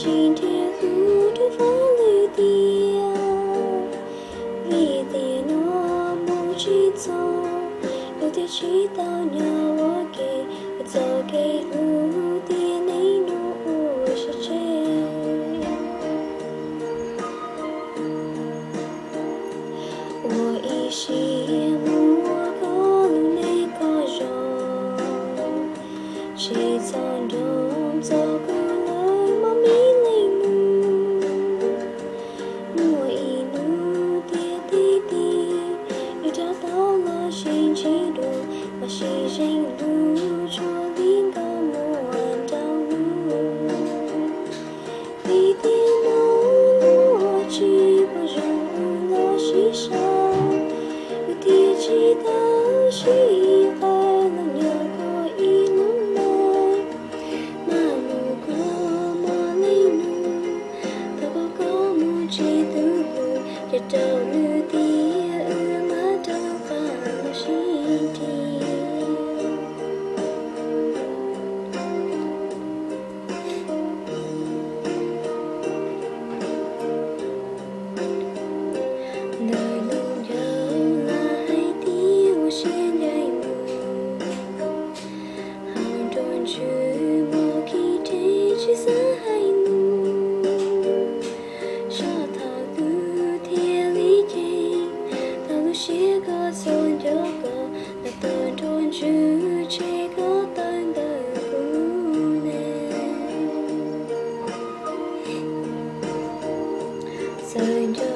Tsis nrhiav hlub rau fab lwm tiam, vim tiam no mus tsis txog, luag thiaj tsis tau nyob ua ke, ua txoj kev hlub tiam neej no ua siab tseg. Ua ib siab mus ua koj lub neej koj zog, tsis txhob nrog txog kuv lawm mog me leej nus. Muaj ib hnub tiam tib tib, wb rov tau los sib ntsib dua, los sis zeem lub tshuaj li nkauj muam nraug nus. Vim tiam no luag tsis pom zoo wb los sib sau, wb thiaj tsis tau sib qawm los nyob koj ib lub neej. Mas mus koj mog leej nus, thaum koj mus tsis tu hlub, ces raug lwm tiam wb mam rov qab los sib ntsib. Ntawm lub ncauj lawv hais tias ua siab ncaim mus, hauv nruab ntswg muaj kev rhe tsis xav hais lus. Soj thaum twg thiaj li cheem tau lub siab koj txhob nco koj, los tawm nruab ntswg tseg koj tawm ntawm kuv ne. Txawm nco